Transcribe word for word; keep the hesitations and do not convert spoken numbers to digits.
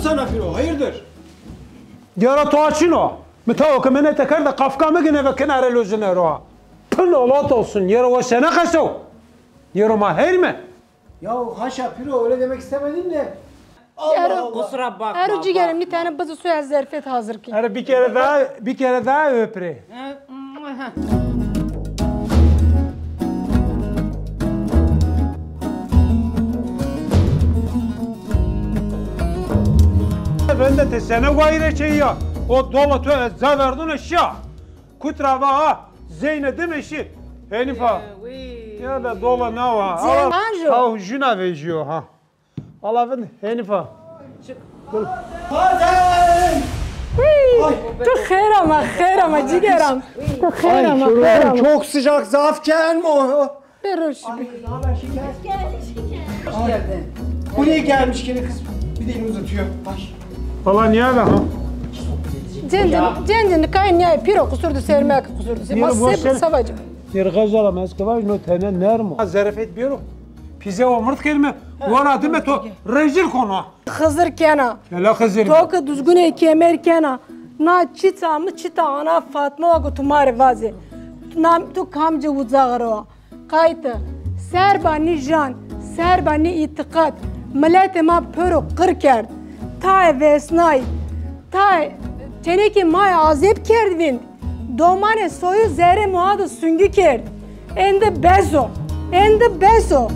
Sana piro, hayırdır? Diyara to açino. Mi tawo ke minete kerde, kafka mi gine ve kenare lojine ro. Pil olat olsun. Yero o sene qeso. Yero ma heyr mi? Ya haşa piro, öyle demek istemedim de. Allah Ero, Allah. Kusura bakma, Ero cigerim, bakma. Bir tane bızı suya zerfet hazır ki. Ero bir kere daha, bir kere daha öpre. Ben de te sene gayre şey ya. O dola tu ez zaverdun eşya. Kutra va ha, Zeyne dime şi. Henifa. Ya da dola nawa. Zeyne anjo. Ha, juna vejiyo ha. Ala vin Henifa. Hii, tu xêr ama, xêr ama cigeram. Tu xêr ama, xêr ama. Çok sıcak, zaf germ o. Beroş. Buraya gelmiş gene kız. Bir de elini uzatıyor. Ay. Valla niye be ha? Cendin, cendin kay niye piro kusurdu sermek kusurdu. Mas seb savacım. Nir gazala meskava no tene nermo. Zerefet biro. Pize o mırd kelime. Vana dime to rezil kona. Xızır kena. Kela Xızır. To ki düzgüne kemer kena. Na çita mı çita ana Fatma wa gutumare vaze. Nam tu kamce uzağa ro. Qayte, serba nî jan, serba nî îtîqat, miletê ma pêro qir kerd. Tayê vêsnay, tayê tenekê ma yê azêb kerd vînd. Domanê soyu zerê moa de sungî kerd. Êndî bes o, êndî bes o.